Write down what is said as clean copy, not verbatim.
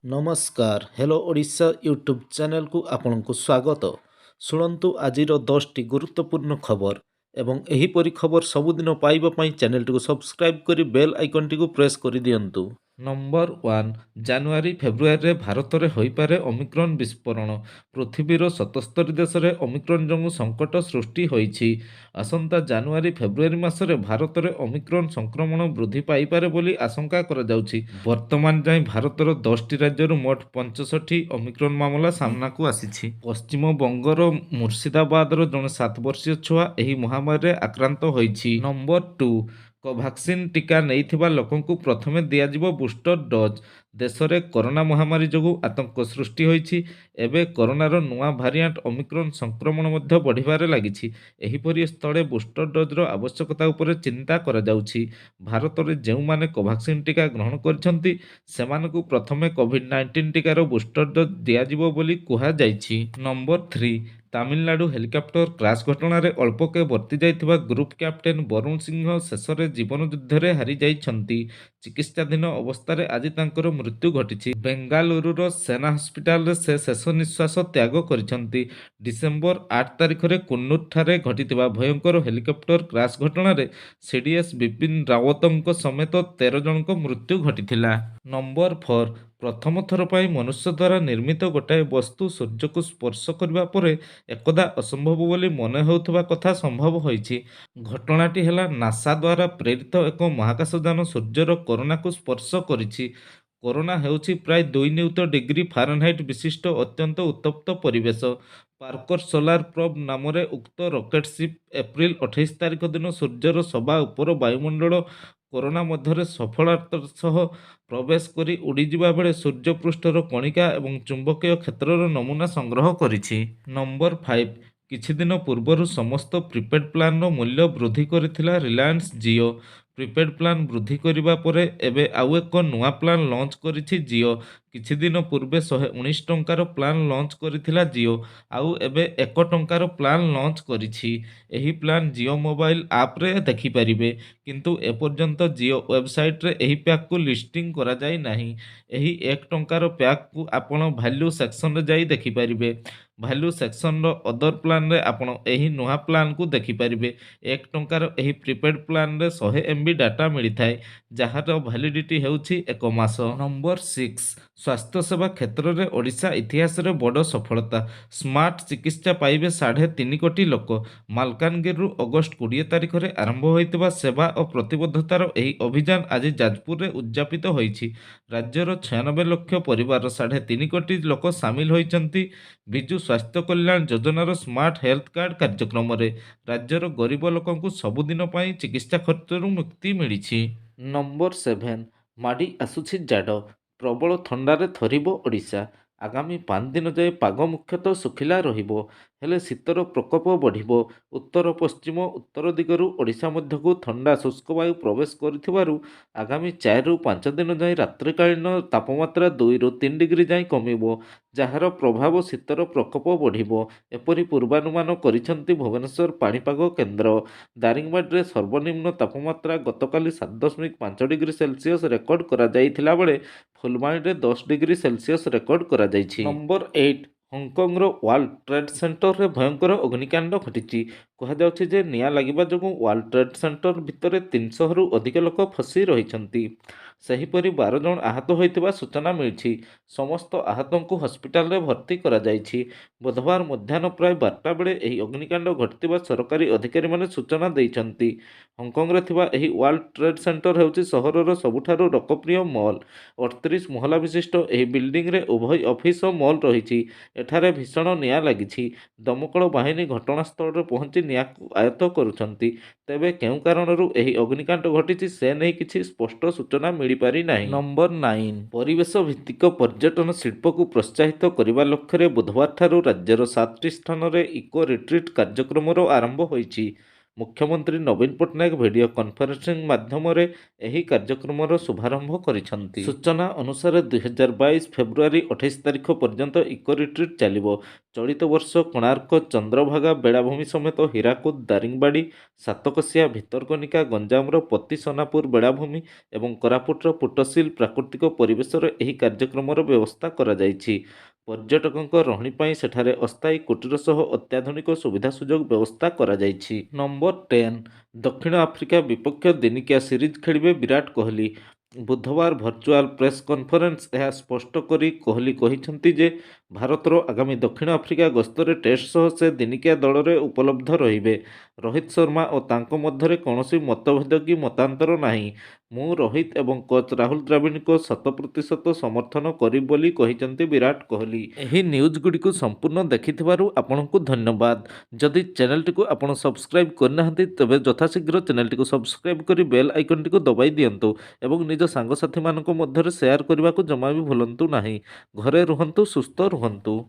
ନମସ୍କାର, hello Odisha YouTube ଚ୍ୟାନେଲକୁ ଆପଣଙ୍କୁ ସ୍ୱାଗତ। ଶୁଣନ୍ତୁ ଆଜିର 10ଟି ଗୁରୁତ୍ୱପୂର୍ଣ୍ଣ ଖବର ଏବଂ ଏହିପରି ଖବର ସବୁଦିନ ପାଇବା ପାଇଁ ଚ୍ୟାନେଲଟିକୁ ସବସ୍କ୍ରାଇବ୍ କରି ବେଲ୍ ଆଇକନ୍ଟିକୁ ପ୍ରେସ୍ କରିଦିଅନ୍ତୁ। ନମ୍ବର 1, ଜାନୁଆରୀ ଫେବୃଆରୀରେ ଭାରତରେ ହୋଇପାରେ ଓମିକ୍ରନ୍ ବିସ୍ଫୋରଣ। ପୃଥିବୀର 77 ଦେଶରେ ଓମିକ୍ରନ୍ ଯୋଗୁଁ ସଙ୍କଟ ସୃଷ୍ଟି ହୋଇଛି। ଆସନ୍ତା ଜାନୁଆରୀ ଫେବୃଆରୀ ମାସରେ ଭାରତରେ ଓମିକ୍ରନ୍ ସଂକ୍ରମଣ ବୃଦ୍ଧି ପାଇପାରେ ବୋଲି ଆଶଙ୍କା କରାଯାଉଛି। ବର୍ତ୍ତମାନ ଯାଏଁ ଭାରତର 10ଟି ରାଜ୍ୟରୁ ମୋଟ 65 ଓମିକ୍ରନ୍ ମାମଲା ସାମ୍ନାକୁ ଆସିଛି। ପଶ୍ଚିମବଙ୍ଗର ମୁର୍ଶିଦାବାଦର ଜଣେ 7 ବର୍ଷୀୟ ଛୁଆ ଏହି ମହାମାରୀରେ ଆକ୍ରାନ୍ତ ହୋଇଛି। ନମ୍ବର 2, କୋଭାକ୍ସିନ୍ ଟିକା ନେଇଥିବା ଲୋକଙ୍କୁ ପ୍ରଥମେ ଦିଆଯିବ ବୁଷ୍ଟର ଡୋଜ୍। ଦେଶରେ କରୋନା ମହାମାରୀ ଯୋଗୁଁ ଆତଙ୍କ ସୃଷ୍ଟି ହୋଇଛି। ଏବେ କରୋନାର ନୂଆ ଭାରିଆଣ୍ଟ ଓମିକ୍ରନ୍ ସଂକ୍ରମଣ ମଧ୍ୟ ବଢ଼ିବାରେ ଲାଗିଛି। ଏହିପରି ସ୍ଥଳେ ବୁଷ୍ଟର ଡୋଜ୍ର ଆବଶ୍ୟକତା ଉପରେ ଚିନ୍ତା କରାଯାଉଛି। ଭାରତରେ ଯେଉଁମାନେ କୋଭାକ୍ସିନ୍ ଟିକା ଗ୍ରହଣ କରିଛନ୍ତି, ସେମାନଙ୍କୁ ପ୍ରଥମେ କୋଭିଡ୍-19 ଟିକାର ବୁଷ୍ଟର ଡୋଜ୍ ଦିଆଯିବ ବୋଲି କୁହାଯାଇଛି। ନମ୍ବର 3, ତାମିଲନାଡୁ ହେଲିକପ୍ଟର କ୍ରାସ୍ ଘଟଣାରେ ଅଳ୍ପକେ ବର୍ତ୍ତି ଯାଇଥିବା ଗ୍ରୁପ୍ କ୍ୟାପ୍ଟେନ୍ ବରୁଣ ସିଂହ ଶେଷରେ ଜୀବନ ଯୁଦ୍ଧରେ ହାରିଯାଇଛନ୍ତି। ଚିକିତ୍ସାଧୀନ ଅବସ୍ଥାରେ ଆଜି ତାଙ୍କର ମୃତ୍ୟୁ ଘଟିଛି। ବେଙ୍ଗାଲୁରୁର ସେନା ହସ୍ପିଟାଲରେ ସେ ଶେଷ ନିଃଶ୍ୱାସ ତ୍ୟାଗ କରିଛନ୍ତି। ଡିସେମ୍ବର 8 ତାରିଖରେ କୁନ୍ନୁରଠାରେ ଘଟିଥିବା ଭୟଙ୍କର ହେଲିକପ୍ଟର କ୍ରାସ୍ ଘଟଣାରେ ସିଡିଏସ୍ ବିପିନ ରାୱତଙ୍କ ସମେତ 13 ଜଣଙ୍କ ମୃତ୍ୟୁ ଘଟିଥିଲା। ନମ୍ବର 4, ପ୍ରଥମ ଥର ପାଇଁ ମନୁଷ୍ୟ ଦ୍ୱାରା ନିର୍ମିତ ଗୋଟାଏ ବସ୍ତୁ ସୂର୍ଯ୍ୟକୁ ସ୍ପର୍ଶ କରିବା ପରେ ଏକଦା ଅସମ୍ଭବ ବୋଲି ମନେ ହେଉଥିବା କଥା ସମ୍ଭବ ହୋଇଛି। ଘଟଣାଟି ହେଲା, ନାସା ଦ୍ୱାରା ପ୍ରେରିତ ଏକ ମହାକାଶଯାନ ସୂର୍ଯ୍ୟର କରୋନାକୁ ସ୍ପର୍ଶ କରିଛି। କରୋନା ହେଉଛି ପ୍ରାୟ 2 ନିୟୁତ ଡିଗ୍ରୀ ଫାରେନହାଇଟ୍ ବିଶିଷ୍ଟ ଅତ୍ୟନ୍ତ ଉତ୍ତପ୍ତ ପରିବେଶ। ପାର୍କର ସୋଲାର ପ୍ରୋବ୍ ନାମରେ ଉକ୍ତ ରକେଟ୍ ସିପ୍ ଏପ୍ରିଲ 28 ତାରିଖ ଦିନ ସୂର୍ଯ୍ୟର ସବା ଉପର ବାୟୁମଣ୍ଡଳ କରୋନା ମଧ୍ୟରେ ସଫଳତାର ସହ ପ୍ରବେଶ କରି ଉଡ଼ିଯିବା ବେଳେ ସୂର୍ଯ୍ୟପୃଷ୍ଠର କଣିକା ଏବଂ ଚୁମ୍ବକୀୟ କ୍ଷେତ୍ରର ନମୁନା ସଂଗ୍ରହ କରିଛି। ନମ୍ବର 5, କିଛିଦିନ ପୂର୍ବରୁ ସମସ୍ତ ପ୍ରିପେଡ୍ ପ୍ଲାନ୍ର ମୂଲ୍ୟ ବୃଦ୍ଧି କରିଥିଲା ରିଲାଏନ୍ସ ଜିଓ। ପ୍ରିପେଡ୍ ପ୍ଲାନ୍ ବୃଦ୍ଧି କରିବା ପରେ ଏବେ ଆଉ ଏକ ନୂଆ ପ୍ଲାନ୍ ଲଞ୍ଚ କରିଛି ଜିଓ। କିଛିଦିନ ପୂର୍ବେ 119 ଟଙ୍କାର ପ୍ଲାନ୍ ଲଞ୍ଚ କରିଥିଲା ଜିଓ, ଆଉ ଏବେ 1 ଟଙ୍କାର ପ୍ଲାନ୍ ଲଞ୍ଚ କରିଛି। ଏହି ପ୍ଲାନ୍ ଜିଓ ମୋବାଇଲ ଆପ୍ରେ ଦେଖିପାରିବେ। କିନ୍ତୁ ଏପର୍ଯ୍ୟନ୍ତ ଜିଓ ୱେବସାଇଟ୍ରେ ଏହି ପ୍ୟାକ୍କୁ ଲିଷ୍ଟିଂ କରାଯାଇ ନାହିଁ। ଏହି 1 ଟଙ୍କାର ପ୍ୟାକ୍କୁ ଆପଣ ଭାଲ୍ୟୁ ସେକ୍ସନରେ ଯାଇ ଦେଖିପାରିବେ। ଭାଲ୍ୟୁ ସେକ୍ସନର ଅଦର ପ୍ଲାନ୍ରେ ଆପଣ ଏହି ନୂଆ ପ୍ଲାନ୍କୁ ଦେଖିପାରିବେ। 1 ଟଙ୍କାର ଏହି ପ୍ରିପେଡ୍ ପ୍ଲାନ୍ରେ 100 ଏମ୍ବି ଡାଟା ମିଳିଥାଏ, ଯାହାର ଭାଲିଡିଟି ହେଉଛି ଏକ ମାସ। ନମ୍ବର 6, ସ୍ୱାସ୍ଥ୍ୟସେବା କ୍ଷେତ୍ରରେ ଓଡ଼ିଶା ଇତିହାସରେ ବଡ଼ ସଫଳତା। ସ୍ମାର୍ଟ ଚିକିତ୍ସା ପାଇବେ 3.5 କୋଟି ଲୋକ। ମାଲକାନଗିରିରୁ ଅଗଷ୍ଟ 20 ତାରିଖରେ ଆରମ୍ଭ ହୋଇଥିବା ସେବା ଓ ପ୍ରତିବଦ୍ଧତାର ଏହି ଅଭିଯାନ ଆଜି ଯାଜପୁରରେ ଉଦଯାପିତ ହୋଇଛି। ରାଜ୍ୟର 96 ଲକ୍ଷ ପରିବାରର 3.5 କୋଟି ଲୋକ ସାମିଲ ହୋଇଛନ୍ତି ବିଜୁ ସ୍ୱାସ୍ଥ୍ୟ କଲ୍ୟାଣ ଯୋଜନାର ସ୍ମାର୍ଟ ହେଲ୍ଥ କାର୍ଡ କାର୍ଯ୍ୟକ୍ରମରେ। ରାଜ୍ୟର ଗରିବ ଲୋକଙ୍କୁ ସବୁଦିନ ପାଇଁ ଚିକିତ୍ସା ଖର୍ଚ୍ଚରୁ ମୁକ୍ତି ମିଳିଛି। ନମ୍ବର 7, ମାଡ଼ି ଆସୁଛି ଜାଡ଼, ପ୍ରବଳ ଥଣ୍ଡାରେ ଥରିବ ଓଡ଼ିଶା। ଆଗାମୀ 5 ଦିନ ଯାଏ ପାଗ ମୁଖ୍ୟତଃ ଶୁଖିଲା ରହିବ। ହେଲେ ଶୀତର ପ୍ରକୋପ ବଢ଼ିବ। ଉତ୍ତର ପଶ୍ଚିମ ଉତ୍ତର ଦିଗରୁ ଓଡ଼ିଶା ମଧ୍ୟକୁ ଥଣ୍ଡା ଶୁଷ୍କ ବାୟୁ ପ୍ରବେଶ କରିଥିବାରୁ ଆଗାମୀ 4ରୁ 5 ଦିନ ଯାଏଁ ରାତ୍ରିକାଳୀନ ତାପମାତ୍ରା 2ରୁ 3 ଡିଗ୍ରୀ ଯାଏଁ କମିବ, ଯାହାର ପ୍ରଭାବ ଶୀତର ପ୍ରକୋପ ବଢ଼ିବ। ଏପରି ପୂର୍ବାନୁମାନ କରିଛନ୍ତି ଭୁବନେଶ୍ୱର ପାଣିପାଗ କେନ୍ଦ୍ର। ଦାରିଙ୍ଗବାଡ଼ିରେ ସର୍ବନିମ୍ନ ତାପମାତ୍ରା ଗତକାଲି 7.5 ଡିଗ୍ରୀ ସେଲସିୟସ୍ ରେକର୍ଡ କରାଯାଇଥିଲା ବେଳେ ଫୁଲବାଣୀରେ 10 ଡିଗ୍ରୀ ସେଲସିୟସ୍ ରେକର୍ଡ କରାଯାଇଛି। ନମ୍ବର 8, ହଂକଂର ୱାର୍ଲଡ ଟ୍ରେଡ୍ ସେଣ୍ଟରରେ ଭୟଙ୍କର ଅଗ୍ନିକାଣ୍ଡ ଘଟିଛି। କୁହାଯାଉଛି ଯେ ନିଆଁ ଲାଗିବା ଯୋଗୁଁ ୱାର୍ଲଡ ଟ୍ରେଡ୍ ସେଣ୍ଟର ଭିତରେ 300ରୁ ଅଧିକ ଲୋକ ଫସି ରହିଛନ୍ତି। ସେହିପରି 12 ଜଣ ଆହତ ହୋଇଥିବା ସୂଚନା ମିଳିଛି। ସମସ୍ତ ଆହତଙ୍କୁ ହସ୍ପିଟାଲରେ ଭର୍ତ୍ତି କରାଯାଇଛି। ବୁଧବାର ମଧ୍ୟାହ୍ନ ପ୍ରାୟ 12ଟା ବେଳେ ଏହି ଅଗ୍ନିକାଣ୍ଡ ଘଟିଥିବା ସରକାରୀ ଅଧିକାରୀମାନେ ସୂଚନା ଦେଇଛନ୍ତି। ହଂକଂରେ ଥିବା ଏହି ୱାର୍ଲଡ ଟ୍ରେଡ୍ ସେଣ୍ଟର ହେଉଛି ସହରର ସବୁଠାରୁ ଲୋକପ୍ରିୟ ମଲ୍। 38 ମହଲା ବିଶିଷ୍ଟ ଏହି ବିଲ୍ଡିଂରେ ଉଭୟ ଅଫିସ ଓ ମଲ୍ ରହିଛି। ଏଠାରେ ଭୀଷଣ ନିଆଁ ଲାଗିଛି। ଦମକଳ ବାହିନୀ ଘଟଣାସ୍ଥଳରେ ପହଞ୍ଚି ନିଆଁକୁ ଆୟତ୍ତ କରୁଛନ୍ତି। ତେବେ କେଉଁ କାରଣରୁ ଏହି ଅଗ୍ନିକାଣ୍ଡ ଘଟିଛି, ସେ ନେଇ କିଛି ସ୍ପଷ୍ଟ ସୂଚନା ମିଳିପାରି ନାହିଁ। ନମ୍ବର 9, ପରିବେଶ ଭିତ୍ତିକ ପର୍ଯ୍ୟଟନ ଶିଳ୍ପକୁ ପ୍ରୋତ୍ସାହିତ କରିବା ଲକ୍ଷ୍ୟରେ ବୁଧବାରଠାରୁ ରାଜ୍ୟର ସାତଟି ସ୍ଥାନରେ ଇକୋ ରିଟ୍ରିଟ୍ କାର୍ଯ୍ୟକ୍ରମର ଆରମ୍ଭ ହୋଇଛି। ମୁଖ୍ୟମନ୍ତ୍ରୀ ନବୀନ ପଟ୍ଟନାୟକ ଭିଡିଓ କନଫରେନ୍ସିଂ ମାଧ୍ୟମରେ ଏହି କାର୍ଯ୍ୟକ୍ରମର ଶୁଭାରମ୍ଭ କରିଛନ୍ତି। ସୂଚନା ଅନୁସାରେ, 2022 ଫେବୃଆରୀ 28 ତାରିଖ ପର୍ଯ୍ୟନ୍ତ ଇକୋ ରିଟ୍ରିଟ୍ ଚାଲିବ। ଚଳିତ ବର୍ଷ କୋଣାର୍କ, ଚନ୍ଦ୍ରଭାଗା ବେଳାଭୂମି ସମେତ ହୀରାକୁଦ, ଦାରିଙ୍ଗବାଡ଼ି, ସାତକୋଶିଆ, ଭିତରକନିକା, ଗଞ୍ଜାମର ପତି ସୋନାପୁର ବେଳାଭୂମି ଏବଂ କୋରାପୁଟର ପୁଟସିଲ ପ୍ରାକୃତିକ ପରିବେଶରେ ଏହି କାର୍ଯ୍ୟକ୍ରମର ବ୍ୟବସ୍ଥା କରାଯାଇଛି। ପର୍ଯ୍ୟଟକଙ୍କ ରହଣି ପାଇଁ ସେଠାରେ ଅସ୍ଥାୟୀ କୁଟୀର ସହ ଅତ୍ୟାଧୁନିକ ସୁବିଧା ସୁଯୋଗ ବ୍ୟବସ୍ଥା କରାଯାଇଛି। ନମ୍ବର 10, ଦକ୍ଷିଣ ଆଫ୍ରିକା ବିପକ୍ଷ ଦିନିକିଆ ସିରିଜ୍ ଖେଳିବେ ବିରାଟ କୋହଲି। ବୁଧବାର ଭର୍ଚୁଆଲ ପ୍ରେସ କନଫରେନ୍ସ ଏହା ସ୍ପଷ୍ଟ କରି କୋହଲି କହିଛନ୍ତି ଯେ, ଭାରତର ଆଗାମୀ ଦକ୍ଷିଣ ଆଫ୍ରିକା ଗସ୍ତରେ ଟେଷ୍ଟ ସହ ସେ ଦିନିକିଆ ଦଳରେ ଉପଲବ୍ଧ ରହିବେ। ରୋହିତ ଶର୍ମା ଓ ତାଙ୍କ ମଧ୍ୟରେ କୌଣସି ମତଭେଦ କି ମତାନ୍ତର ନାହିଁ। ମୁଁ ରୋହିତ ଏବଂ କୋଚ୍ ରାହୁଲ ଦ୍ରାବିଡ଼ଙ୍କ 100% ସମର୍ଥନ କରିବି ବୋଲି କହିଛନ୍ତି ବିରାଟ କୋହଲି। ଏହି ନ୍ୟୁଜ୍ଗୁଡ଼ିକୁ ସମ୍ପୂର୍ଣ୍ଣ ଦେଖିଥିବାରୁ ଆପଣଙ୍କୁ ଧନ୍ୟବାଦ। ଯଦି ଚ୍ୟାନେଲଟିକୁ ଆପଣ ସବସ୍କ୍ରାଇବ୍ କରିନାହାନ୍ତି, ତେବେ ଯଥାଶୀଘ୍ର ଚ୍ୟାନେଲଟିକୁ ସବସ୍କ୍ରାଇବ୍ କରି ବେଲ୍ ଆଇକନ୍ଟିକୁ ଦବାଇ ଦିଅନ୍ତୁ ଏବଂ ନିଜ ସାଙ୍ଗସାଥିମାନଙ୍କ ମଧ୍ୟରେ ସେୟାର କରିବାକୁ ଜମା ବି ଭୁଲନ୍ତୁ ନାହିଁ। ଘରେ ରୁହନ୍ତୁ, ସୁସ୍ଥ ରୁହନ୍ତୁ।